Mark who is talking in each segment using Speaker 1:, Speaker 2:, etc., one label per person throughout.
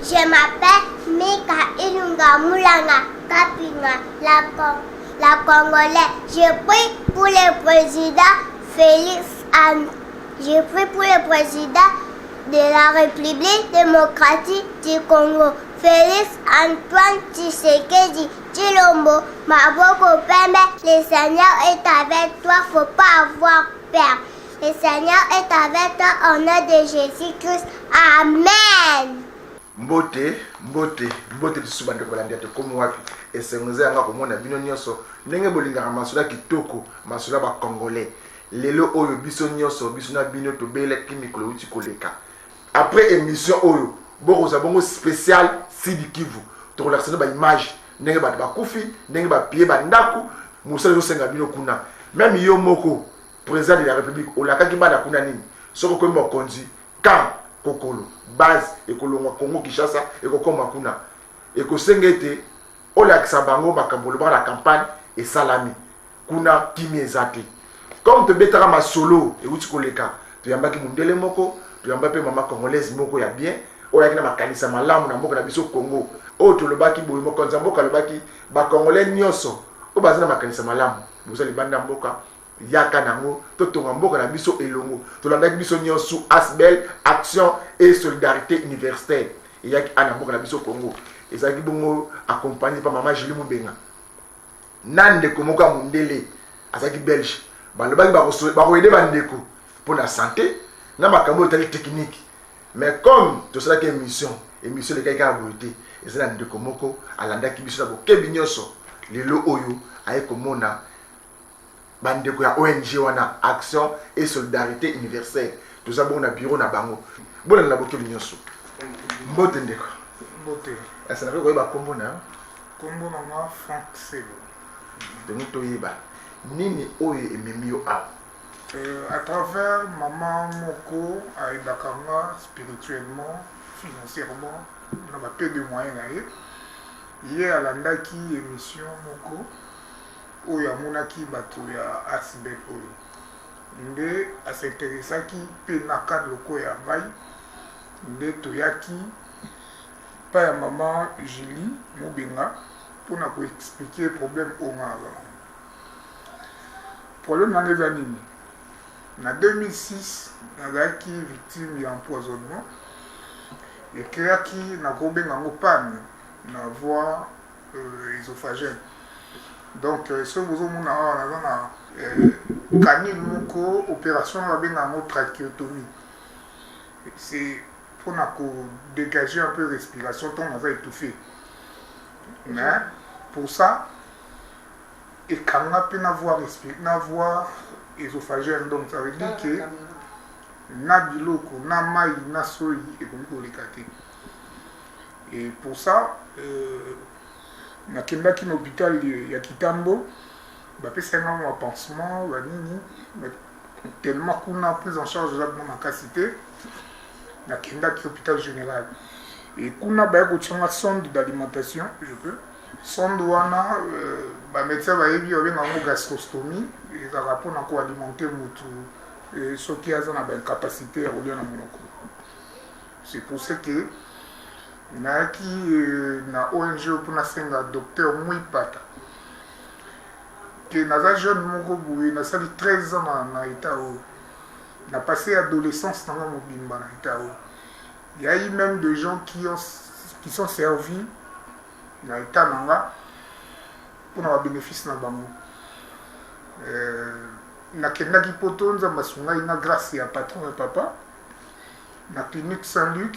Speaker 1: Je m'appelle Mika Ilunga Moulanga Kapinga, la Congolais. Je prie pour le président Félix Je prie pour le président de la République démocratique du Congo, Félix Antoine Tshisekedi Tshilombo, Maboko Pembe, le Seigneur est avec toi, faut pas avoir peur. Le Seigneur est avec toi au nom de Jésus-Christ. Amen.
Speaker 2: Mbote, mbote, mbote lisusu bandeko balandi ya Tokomi Wapi. Esengo eza yanga komona bino nyonso ndenge bolingaka masolo ya kitoko, masolo ya ba Congolais. Lelo oyo biso nyonso, biso na bino tobelaki mikolo euti koleka. Après émission oyo bokozwa bongo spécial Sud Kivu. Tokolakisa bino ba image ndenge bato bakufi, ndenge bapie ba ndako, mosala ezosenga bino kuna. Même yo moko président de la République olakaki bana kuna nini? Soki okomi mokonzi camp Kokolo base ekolongwa Congo Kinshasa ekokoma kuna, ekosenga ete olakisa bango makambo olobaka na campagne esalami kuna, kimia eza te. Comme tobetaka masolo euti koleka, toyambaki mundele moko, toyamba mpe mama congolaise moko ya bien oyo ayaki na makanisa malamu na mboka na biso Congo. Oyo tolobaki boye, mokonzi ya mboka alobaki bacongolais nyonso oyo baza na makanisa malamu, boza libanda ya mboka, yaka nango totonga mboka na biso elongo. Tolandaki biso nyonso ASBEL, Action et Solidarité Universelle, eyaki ana mboka na biso Congo, ezalaki bongo accompagné par mama Julie Mubenga na ndeko moko ya mondele azalaki belge. Balobaki bakoyede bandeko mpo na santé na makambo oyo etali technique. Mais comme tosalaki émission elekaki kaka boye te, eza na ndeko moko alandaki biso na bokebi nyonso. Lelo oyo aye komona bandeko ya ONG wana, Action et Solidarité Universelle. Toza bongo na bureau na bango. Bolanda na bokebi nyonso. Mbote ndeko.
Speaker 3: Mbote.
Speaker 2: Esenaka koyeba nkombo na yo?
Speaker 3: Nkombo na nga Frank Selo.
Speaker 2: Ndenge toyeba nini oyo ememi yo awa?
Speaker 3: À travers mama moko ayebaka nga spirituellement, financièrement, na ba peu de moyens na ye. Ye alandaki émission moko oyo amonaki bato ya ASBEL oyo, nde as'intéressaki mpe na cadre loko ya ngai, nde toyaki pa ya mama Julie Mubenga mpona koexpliquer problème oyo nga naza nango. Problème nanga eza nini? Na 2006 nazalaki victime ya empoisonnement, ecréaki nakobenga yango panne na voie œsophagène. Donc soki bozomona awa, naza na canule moko, opération na babenga yango trachéotomie, c'est mpona kodégager un peu respiration ntango naza étouffé. Mais pour ça ekanga mpe na voie œsophagène, donc ça veut dire que na biloko na mai na soyi ekoki koleka te. Et pour ça nakendaki na hôpital ya Kitambo, bapesaki nga mwa pansement banini, tellement kuna prise en charge eza bino makasi te. Nakendaki hôpital général et kuna baya kotianga sonde d'alimentation. Je peux sonde wana, bamédecin bayebi, babenga yango gastrostomie, ezalaka mpona koalimenter motu soki aza na baincapacité ya kolia na monoko. C'est pour ça que nayaki na ONG mpo nasenga docteur Mwipata ke naza jeune moko boye, nasali 13 ans na état oyo, na passé adolescence nanga mobimba na état oyo. Il y a eu même des gens qui sont servis na état na nga mpona babénéfice na bango. Nakendaki poto, Nzambe asungai na grâce ya patron ya papa, na clinique Saint-Luc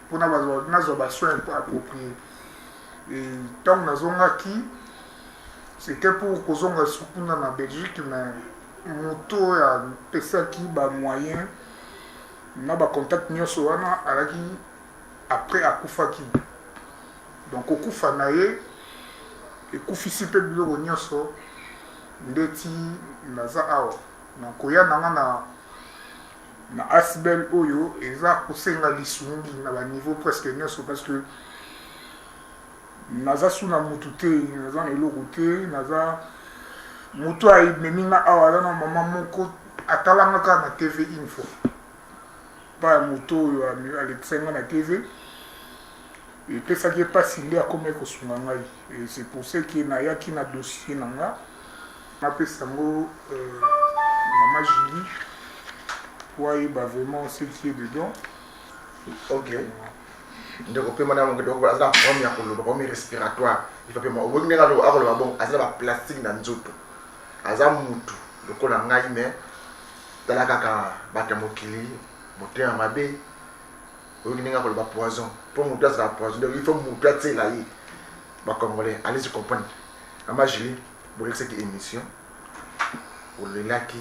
Speaker 3: mpona nazwa basoin approprié. Et ntango nazongaki, c'était pour kozonga su kuna na Belgique, mais moto oyo apesaki bamoyen na bacontact nyonso wana alaki après akufaki. Donc kokufa na ye ekufisi mpe biloko nyonso ndeti naza awa. Donc koya na nga na ASBEL oyo eza kosenga lisungi na baniveau presque nyonso, parce que naza su na mutu te, naza na eloko te. Naza motu amemi nga awa, aza na mama moko atalanga kaka na TV une fois, pa ya moto oyo alekisaki nga na TV. Epesaki ye pasi nde akomaki kosunga ngai et c'est pour ce que nayaki na dossier na nga napesa yango mama Julie po ayeba vraiment ce qui est dedans.
Speaker 2: Ok ndeko pema na ndeko aza na problème ya koloba, problème respiratoire, il faut pema. Oboki ndenge akoloba bongo, aza na ba plastique na nzoto, aza mutu lokola ngai, mais tala kaka bato ya mokili motema mabe. Oyoki ndenge akoloba poison, mpo motu azala poison, donc il faut motu atiela ye. Bacongolais, allez comprendre. Mama Julie, bolekisaki émission, bolelaki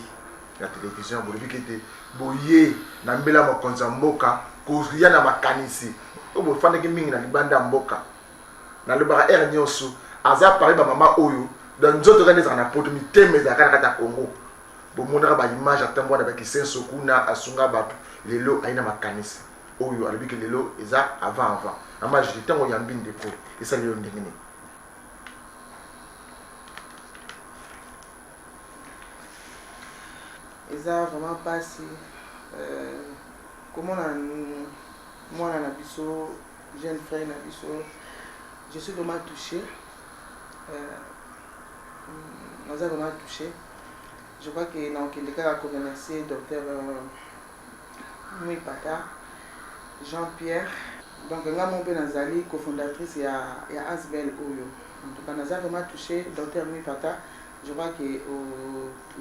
Speaker 2: na télévision, bolobiki ete boye na mbela mokonzi ya mboka koya na makanisi oyo bofandaki mingi na libanda ya mboka. Nalobaka heure nyonso, aza parmi bamama oyo donc nzoto kaka nde ezalaka na poto, mitema ezalaka na kati ya Congo. Bomonaka ba image atambola na bakisenso kuna, asunga bato. Lelo aye na makanisi oyo alobi ke lelo eza avant avant. Mama Julie, ntango oyambi ndeko, esali yo ndenge nini?
Speaker 4: Eza vraiment mpasi komona mwana na biso, jeune frère na biso. Je suis vraiment touché, naza vraiment touché. Je crois que nakokende kaka koremercier docteur Mwipata Jean-Pierre. Donc nga moko mpe nazali cofondatrice ya Asbel oyo. En tout cas naza vraiment touché, docteur Mwipata. Je crois que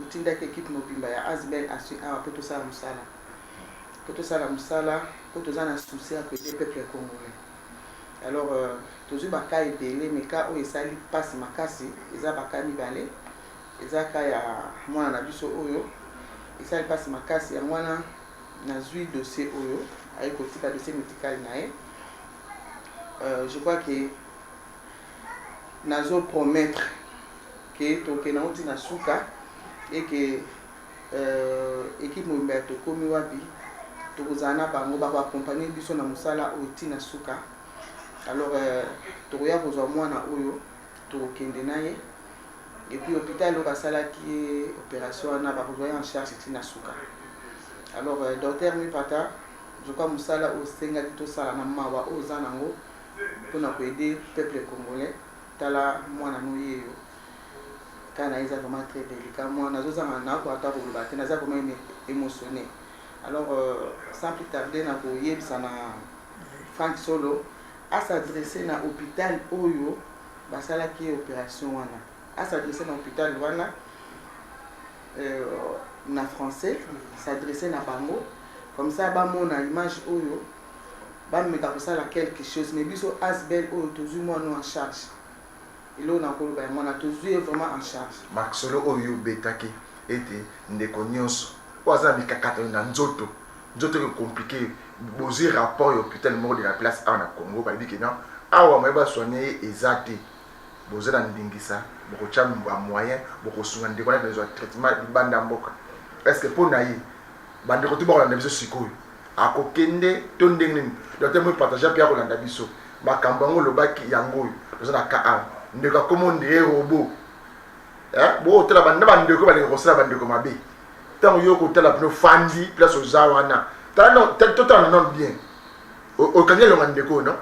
Speaker 4: otindaki équipe mobimba ya Asbel asui awa mpo tosala mosala, mpo tosala mosala, mpo toza na souci ya koaider peuple congolais. Alors tozwi bacas ebele, mais cas oyo esali mpasi makasi eza bacas mibale. Eza cas ya mwana na biso oyo esali mpasi makasi, yango wana nazwi dossier oyo aye kotika dossier médical na ye. Je crois que nazo promettre ke tokende yango ntina suka et que équipe mobimba ya Tokomi Wapi tokozala na bango, bakoaccompagne biso na mosala oyo ntina suka. Alors tokoya kozwa mwana oyo, tokokende na ye, et puis hôpital oyo basalaki ye opération wana bakozwa ye en charge ntina suka. Alors docteur Mipata, je crois mosala oyo osengaki tosala na mawa oyo oza nango mpona koaider peuple congolais, tala mwana no ye yo, cas na ye eza vraiment très délicat. Moi nazozanga, nakoka ata koloba te, naza vraiment émotionné. Alors sans plus tarder, na koyebisa na Frank Solo as'adresse na hôpital oyo basalaki ye opération wana, as'adresse na hôpital wana na français, s'adresse na bango comme ça bamona image oyo, bameka kosala quelque chose. Mais biso Asbel oyo tozwi mwana en charge, eloko na koloba yango wana, tozwi ye vraiment en charge.
Speaker 2: Masolo oyo obetaki ete ndeko nyonso oyo aza na mikakatano na nzoto, nzoto eke compliqué, bozwi rapport ya hôpital moko de la place awa na Congo, balobi ke non, awa moye basoigne ye eza te. Boza na ndingisa, bokotya bamoyen, bokosunga ndeko wana kozwa traitement libanda mboka. Est ce que mpo na ye, bandeko to bakolanda biso sikoyo, akokende to ndenge nini? Docteur moi partage mpe akolanda biso makambo yango olobaki yango oyo toza na ka awa, ndeko akoma ondire robot. Bokotala na bandeko balinga kosala bandeko mabe. Ntango yo kotala pino fandi place oza wana, totala nano bien, okangi elonga ndeko no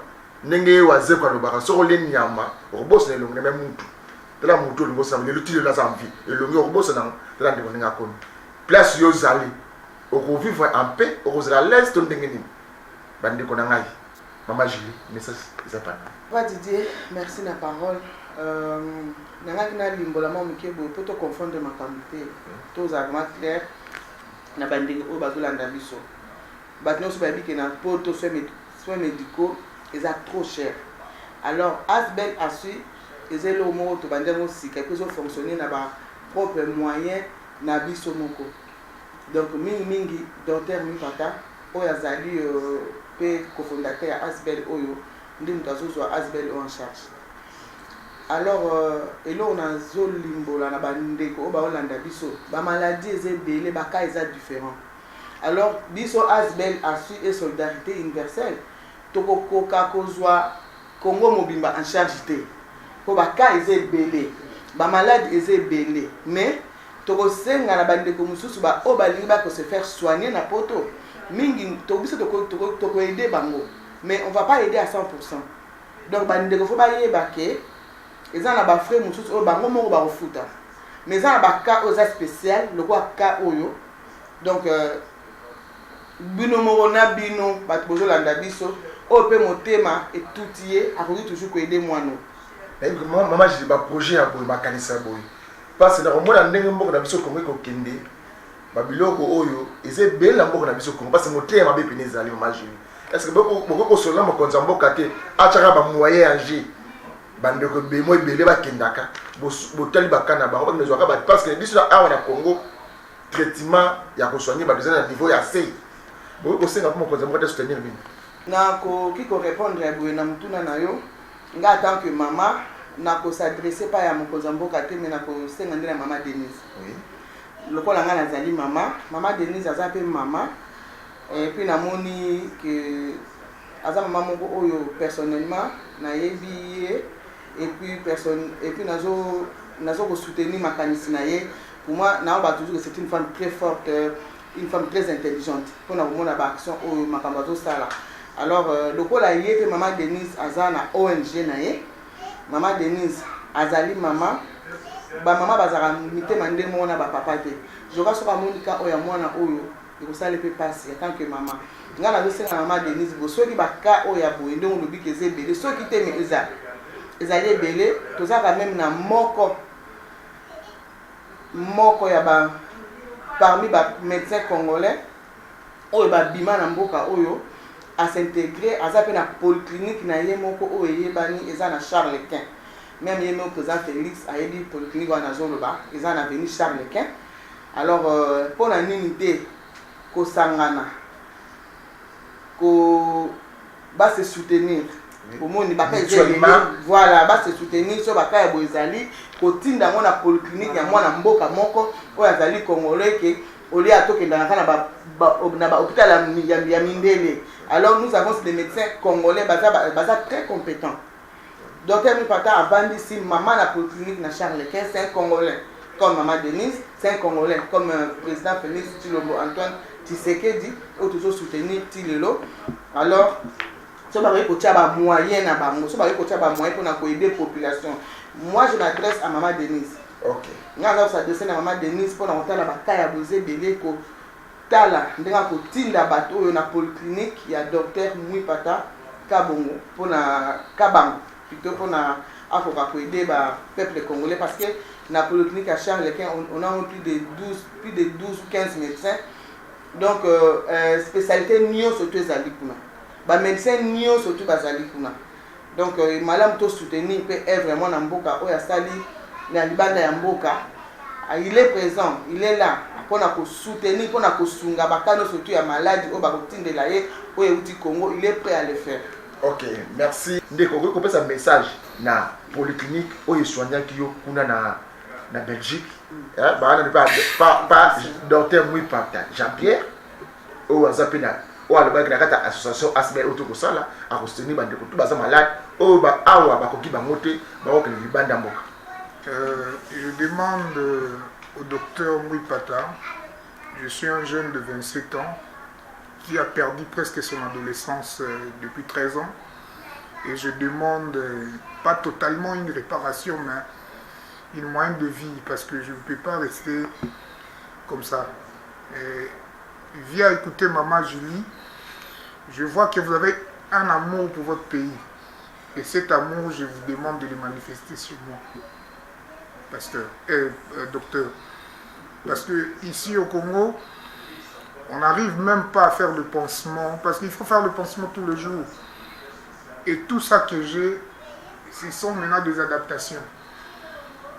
Speaker 2: ndenge ye Wazeko alobaka, soki olie nyama okobosana elongi na me mutu. Tala mutu olingi osala lelo ti lelo aza mvi elongi okobosana yango. Tala ndeko ndenge akomi, place yo ozali, okovivre en paix, okozala l'aise to ndenge nini? Bandeko na ngai, mama Julie, message eza pana.
Speaker 4: Papa Didier, merci na parole. Nangaki nalimbola mwa moke boye mpo toconfondre makambo te, tozala vraiment clair na bandeko oyo bazolanda biso. Bato nyonso bayebi ke na poto soins médicaux eza trop cher. Alors Asbel asui eza eloko moko tobandi yango sika, epo ezofonctionne na bapropre moyen na biso moko. Donc mingimingi docteur Mipata oyo azali mpe cofondateur ya Asbel oyo nde moto azozwa Asbel oyo en charge. Alors eloko nazolimbola na bandeko oyo baolanda biso, bamaladi eza ebele, bacas eza différent. Alors biso Asbel asui et solidarité universelle tokokoka kozwa Congo mobimba en charge te, mpo bacas eza ebele, bamaladi eza ebele. Mais tokosenga na bandeko mosusu baoyo balingi bako se faire soigner na poto mingi, biso tokoaide bango, mais on va pas aider à 100. Donc bandeko faut bayeba ke eza na ba frais mosusu oyo bango moko bakofuta, mais eza na ba cas oyo eza spécial lokola cas oyo. Donc bino moko na bino bato bozolanda biso, oyo mpe motema etuti ye, akoki toujours koaider mwana.
Speaker 2: Nayebi mama Julie, baprojet ya boye, makanisa boye, parce nakomona ndenge mboka na biso Kongo ekokende, babiloko oyo eza ebele na mboka na biso Kongo, parce motema mabe pene ezali. Mama Julie, est ce que bokoki kosolola mokonzi ya mboka te atiaka bamoyen ya g bandeko bemo ebele bakendaka, botali baka na bango, bakende zwaka bato? Parce que biso awa na Congo, traitement ya kosoigner bato eza na niveau ya se. Bokoki kosenga mpo mokonzi ya mboka te soutenir bino?
Speaker 4: Nakoki korépondre boye na motuna na yo. Nga en tant que mama, nakos'adresser pa ya mokonzi ya mboka te, mais nakosenga nde na mama Denise. Lokola ngai nazali mama, mama Denise aza mpe mama, et puis namoni ke aza mama moko oyo personnellement nayebi ye, et puis personne, et puis nazo kosoutenir makanisi na ye. Pour moi, naoba toujours que c'est une femme très forte, une femme très intelligente, mpona komona baaction oyo makambo azosala. Alors lokola ye mpe mama Denise aza na ONG na ye, mama Denise azali mama, bamama bazalaka mitema nde moko na bapapa te. Joka soki amoni ka oyo ya mwana oyo, ekosala mpe mpasi en tant que mama. Ngai nazosenga mama Denise bo soki baka oyo ya boye, ndenge olobi ke eza ebele, soki te, me eza ezali ebele. Tozalaka même na moko moko ya ba parmi bamédecin congolais oyo babima na mboka oyo, as'intégrer, aza mpe na polyclinique na ye moko oyo eyebani, eza na Charles Quint. Même ye moko président Félix ayebi polyclinique wana azoloba, eza na avenue Charles Quint. Alors mpo na nini te kosangana ko base soutenir? Omoni baka eza ebele, voilà, base soutenir. So baka ya boye ezali kotinda yango na polyclinique ya mwana mboka moko oyo azali congolais, ke olie atokendaka na bahôpital ya mindele. Alors nous avons des médecins congolais, baza très compétents. Docteur Mipata avandisi mama na polyclinique na Charles Quint, c'est un Congolais comme mama Denise, c'est un Congolais comme président Félix Tshilombo Antoine Tshisekedi oyo tozosoutenir ti lelo. Alors so bakoki kotia bamoyen na bango, so bakoki kotia bamoyen mpona koaider population. Moi, je m'adresse à mama Denise. Nga aza kos'adresser na mama Denise mpona kotala baka ya boza ebele, kotala ndenge akotinda bato oyo na polyclinique ya docteur Mwipata Kabongo, mpona Kabango plutôt, mpona akoka koaider bapeuple congolais, parce que na polyclinique ya Charles Quint, on a plus de 12 ou 15 médecins. Donc spécialité nyonso to ezali kuna, bamédecin nyonso to bazali kuna. Donc malamu tosoutenir mpe œuvre mwana mboka oyo asali na libanda ya mboka. Il est présent, il est là mpona kosoutenir, mpona kosunga baka nyonso tu ya maladi oyo bakotindela ye, oyo euti Congo, il est prêt à le faire.
Speaker 2: Ok, merci ndeko. Okoki kopesa message na polyclinique oyo esoignaki yo kuna na Belgique, baana pa docteur Mwipata Jean Pierre, oyo aza mpe na oyo alobaki na kati ya association ASBL oyo tokosala, akosoutenir bandeko to baza malade oyo awa bakoki bango te, bakokende libanda mboka?
Speaker 3: Je demande au docteur Mwipata, je suis un jeune de 27 ans qui a perdu presque son adolescence depuis 13 ans et je demande pas totalement une réparation, mais une moyen de vie, parce que je ne peux pas rester comme ça. Et via écouter maman Julie, je vois que vous avez un amour pour votre pays. Et cet amour, je vous demande de le manifester sur moi, pasteur, docteur. Parce que ici au Congo, on n'arrive même pas à faire le pansement, parce qu'il faut faire le pansement tous les jours. Et tout ça que j'ai, ce sont maintenant des adaptations.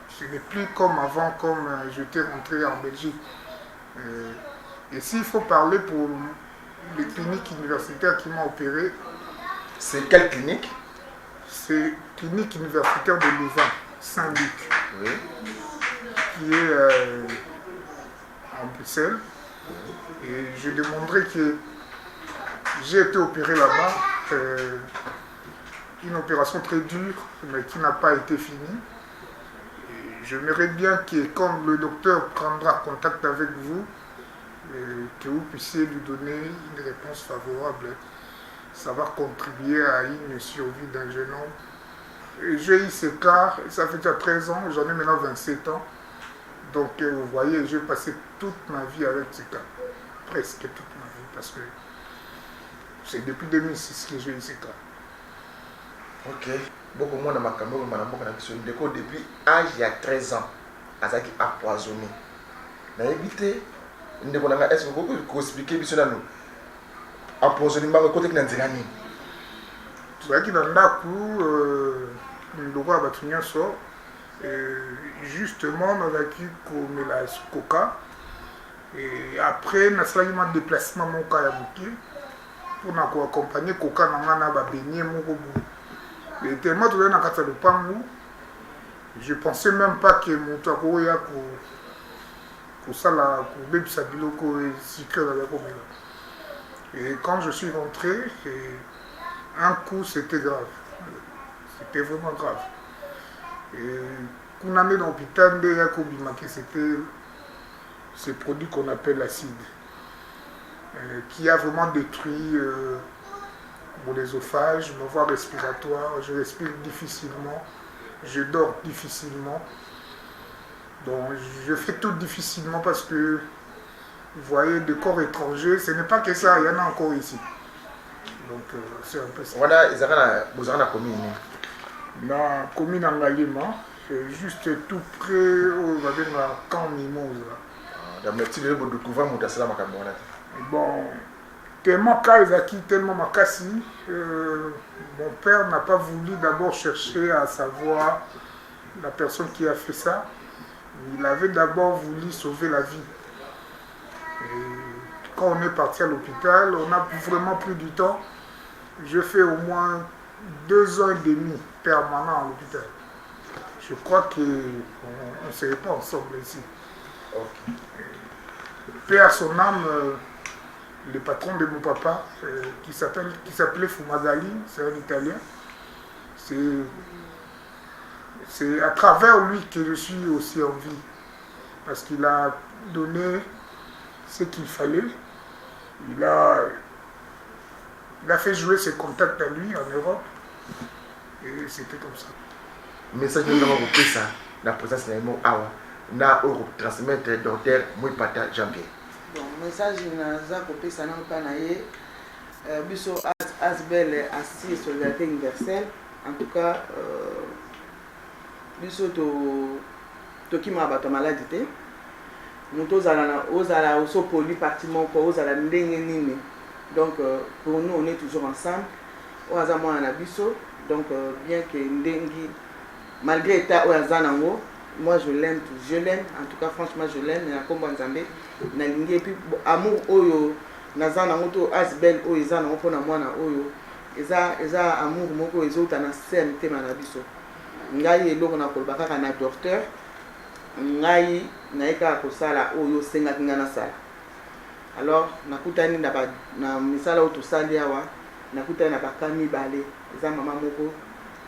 Speaker 3: Ce n'est plus comme avant, comme j'étais rentré en Belgique. Et s'il faut parler pour les cliniques universitaires qui m'ont opéré.
Speaker 2: C'est quelle clinique?
Speaker 3: C'est clinique universitaire de Louvain, Saint-Luc, qui est en Bruxelles. Et je demanderai que j'ai été opéré là-bas, une opération très dure, mais qui n'a pas été finie. J'aimerais bien que quand le docteur prendra contact avec vous, que vous puissiez lui donner une réponse favorable. Ça va contribuer à une survie d'un jeune homme. J'ai eu ce cas, ça fait déjà 13 ans, j'en ai maintenant 27 ans. Donc vous voyez, j'ai passé toute ma vie avec ce cas. Presque toute ma vie, parce que c'est depuis 2006 que j'ai eu ce cas.
Speaker 2: Ok, bokomona makambo oyo na mboka na biso. Ndeko depuis âge ya 13 ans azalaki empoisonné. Nayebi te, ndeko na ngai, est ce que okoki koexpliquer biso nanu empoisonné mbango ekotaki na nzela nini?
Speaker 3: Tozalaki na ndako lokola bato nyonso. Justement, nazalaki komela coca et après nasalaki mwa déplacement moko ya moke mpona koaccompagner coca na ngai na babeignets moko boye. Et tellement tozali na kati ya lopangu, je pensais même pas que moto akoya kosala kobebisa biloko sucré nazali komela. Et quand je suis rentré, et un coup, c'était grave, c'était vraiment grave. Et kuna nde na hôpital nde ya kobimaki, c'était ce produit qu'on appelle l'acide qui a vraiment détruit mon œsophage, ma voie respiratoire. Je respire difficilement, je dors difficilement. Donc je fais tout difficilement parce que, vous voyez, de corps étrangers, ce n'est pas que ça, il y en a encore ici. Donc c'est un peu ça.
Speaker 2: Wana ezalaka na bozalaka na commune nini?
Speaker 3: Na commune ya Ngaliema, c'est juste tout près oyo babengaka Camp Mimosa.
Speaker 2: Donc ti lelo bodécouvrir moto asala makambo wana te?
Speaker 3: Bon, tellement cas ezalaki tellement makasi, mon père n'a pas voulu d'abord chercher à savoir la personne qui a fait ça. Il avait d'abord voulu sauver la vie. Et quand on est parti à l'hôpital, on a vraiment pris du temps. Je fais au moins 2 ans et demi permanent à l'hôpital. Je crois qu'on ne serait pas ensemble ici. Paix à son âme, le patron de mon papa, qui s'appelait Fumagalli, c'est un Italien. C'est à travers lui que je suis aussi en vie. Parce qu'il a donné ce qu'il fallait. Il a fait jouer ses contacts à lui en Europe. Et c'était comme ça.
Speaker 2: Message nini nanga kopesa na présence na ye mo awa na oyo kotransmettre docteur Mwipata Jean-Pierre?
Speaker 4: Bon, message naza kopesa nano mpa na ye, biso ASBL Assis Solidarité Universelle, en tout cas biso tokimaka bato ya maladi te. Moto ozala na ozala osopoli parti moko, ozala ndenge nini, donc pour nous, on est toujours ensemble. Oyo aza mwana na biso. Donc bien que ndenge, malgré état oyo aza nango, moi je l'aime, je l'aime, en tout cas franchement je l'aime. Na nkombo ya Nzambe nalingi. Et puis amour oyo naza nango to ASBL oyo eza nango mpona mwana oyo, eza amour moko oyo ezouta na se ya mitema na biso. Ngai eloko na koloba kaka na docteur, ngai naye kaka kosala oyo osengaki ngai nasala. Alors nakutani na misala oyo tosali awa, nakutani na baka mibale. Eza mama moko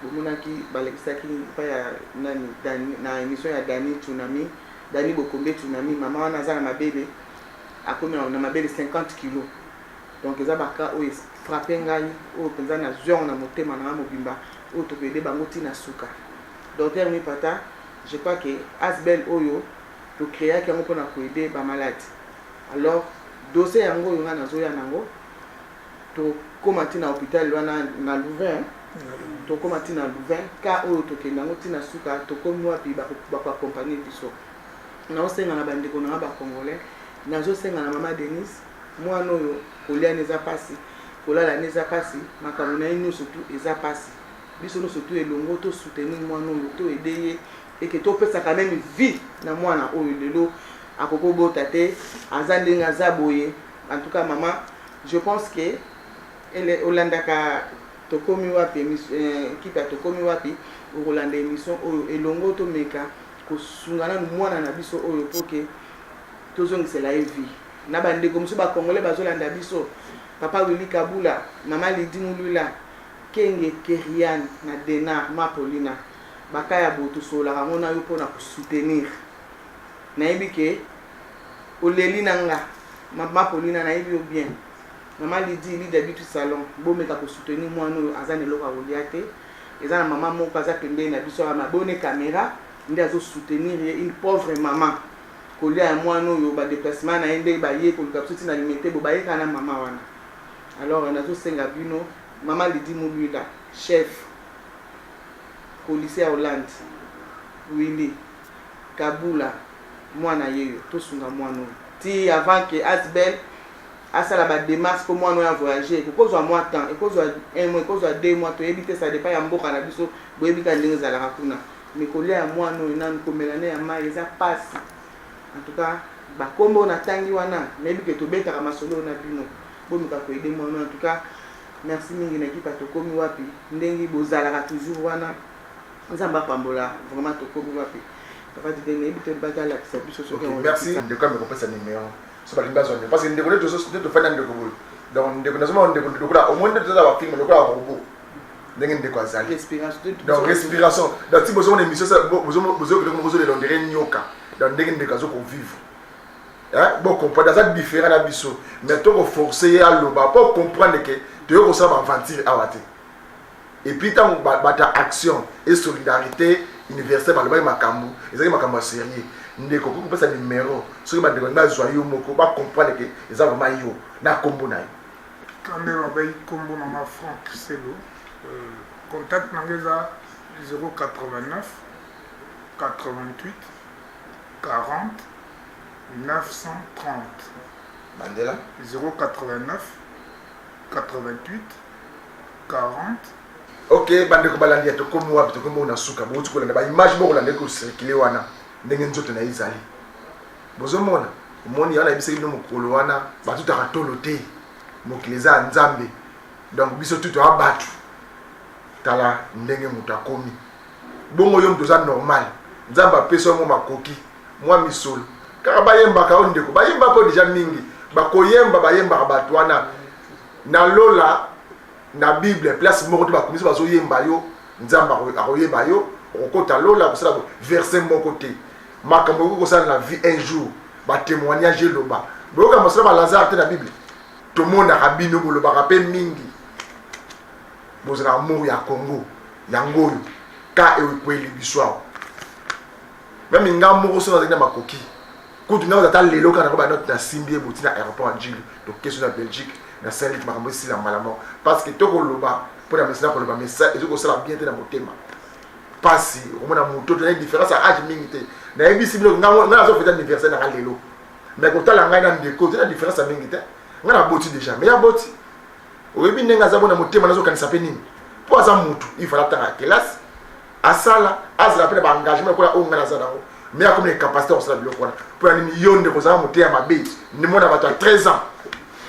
Speaker 4: bomonaki balekisaki epai ya nani, Dani, na émission ya Dani Tsunami, Dani Bokombe Tsunami. Mama wana aza na mabele, akomi na mabele 50 kilo. Donc eza baka oyo frappe ngai, oyo mpenza nazwi yango na motema na nga mobimba, oyo tokoyede bango ntina suka. Docteur Mipata, je crois que ASBL oyo tocréaki yango mpona koaider bamaladi. Alors dossier yango oyo ngai nazoya nango, tokóma ntina hôpital wana na Louvain, tokóma ntina Louvain. Ka oyo tokende yango ntina suka, tokomi wapi, bakoaccompagner biso. Naosenga na bandeko na nga bacongolais, nazosenga na mama Denise, mwana oyo kolia na eza mpasi, kolala na eza mpasi, makambo na ye nyonso tu eza mpasi. Biso nyonso tu elongo tosoutenir mwana oyo, toaider ye eke topesaka même vie na mwana oyo. Lelo akoki obota te, aza ndenge aza boye. En tout cas mama, je pense que ele olandaka Tokomi Wapi, équipe ya Tokomi Wapi, okolanda émission oyo elongo. Tomeka kosunga nanu mwana na biso oyo mpo ke tozongisela ye vie. Na bandeko mosusu bacongolais bazolanda biso, papa Willi Kabula, mama Lidi Mulula Kenge, Keriane na Denar Mapolina, baka ya boye tosololaka yango na yo mpona kosoutenir. Nayebi ke oleli na nga, mama Polina, nayebi yo bien. Mama Lydie, Lydia Bitu Salon, bomeka ko soutenir mwana oyo aza na eloko ya kolia te. Eza na mama moko aza pembeni na biso awa, mabone camera nde azo soutenir ye, une pauvre maman. Kolia ya mwana oyo, ba déplacement na ye nde baye koluka biso ti na Limete, bo baye kaka na mama wana. Alors nazo senga bino, mama Lydie Muluila, chef policier ya Hollande, Willy Kabula, mwana yeyo, tosunga mwana oyo ti avant que Asbel asala ba demarches po mwana oyo a voyager, ekokozwa mwa temps, ekozwa un mois, ekozwa deux mois, toyebi te, ça depend ya mboka na biso, boyebi kaka ndenge ezalaka kuna. Mais kolia ya mwana oyo nanu, komela ne ya mayi eza pasi. En tout cas, ba kombo oyo natangi wana, nayebi ke tobetaka masolo oyo na bino, bomeka ko aider mwana oyo. En tout cas, merci mingi na equipe ya Tokomi Wapi, ndenge bozalaka toujours wana. Nzambe apambola vraiment Tokomi Wapi. Papa Didier, nayebi te olobaki alakisa biso soki
Speaker 2: yango. Merci ndeko, ameka kopesa numero so balingi bazwa ndeko, parce que ndeko nde tofandi na ndeko boye, donc ndeko nazomona ndeko lokola omoni nde toza ba film lokola robot, ndenge ndeko azali, donc respiration, donc ti bozomona émission bozokende bozolela on dirait nyoka, donc ndenge ndeko azo kovivre, bo comprendre aza différent na biso, mais tokoforce ye aloba po comprendre ke toyei kosala baaventure awa te. Et puis ntango bato ya action et solidarité universelle balobaki makambo, ezalaki makambo ya sérieux. Ndeko, okoki kopesa numero soki bandeko balingi bazwa yo moko, bacomprendre ke eza vraiment yo na nkombo na yo?
Speaker 3: Kambe babai, nkombo na nga Frank Selo, contact na nga eza 089 88 40 930.
Speaker 2: Bandela.
Speaker 3: 089 88 40.
Speaker 2: Ok, bandeko balandi ya Tokomi Wapi, tokomi bongo na suka. Bouti kolanda baimage, bokolanda ekocircule wana ndenge nzoto na ye ezali, bozomona. Omoni wana, yebisaki bino mokolo wana, batutaka tolo te, mokili eza ya Nzambe, donc biso tu toya bato. Tala ndenge moto akomi bongo, yo moto oza normal, Nzambe apesi yo mwa makoki, mwa misolo kaka bayembaka yo ndeko, bayemba mpo deja mingi bakoyemba, bayembaka bato wana na lola. Na Bible place moko te bakomisi bazoyemba yo, Nzambe akoyeba yo, okokota lola, kosala verset moko te. Makambo okoki kosala na vie un jour, batémoignage eloba. Boyoka masolo ba Lazare te na Bible? Tomonaka bino bolobaka mpe mingi, bozalaka amour ya Congo, yango oyo ka ekweli biso awa. Meme nga moko so nazalaki na makoki, kutu nga ata lelo kaka nango banote nasimbi ye boti na aéroport ya Ndjili, tokeso na Belgique na Saint-Luc, makambo esila mbala moko, parce que tokoloba mpo na mesana koloba mesa ezoki kosala bien te na motema mpasi. Okomona moto tonaye différence ya age mingi te. Nayebisi bino, nga nazofeta anniversaire nanga lelo, mais kotala ngai na ndeko te na différence ya mingi te. Ngai naboti déjà, mais ya boti, oyebi ndenge aza bona motema, nazokanisa mpe nini mpo aza mutu, il fallait atanga kelasi, asala, azala mpe na baengagement lokola oyo ngai naza nango, mais akomi na capacité ya kosala biloko wana. Mpo na nini yo ndeko ozala moteya mabe? Mona bato ya 13 ans,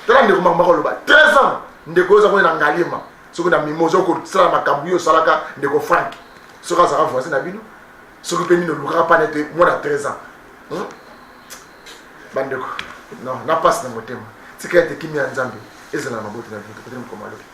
Speaker 2: tala ndeko makambo akoloba, 13 ans ndeko oyo oza kuna na Ngaliema, soki na mimo oza kosala makambo yo osalaka. Ndeko Frank soki azalaka voisin na bino, soki mpe nini olukaka pana ete mwana 13 ans, Bandeko, non, na pasi na motema. Tika ete kimia ya Nzambe ezala na mabota na bino. Tokoteli mokolo malobi.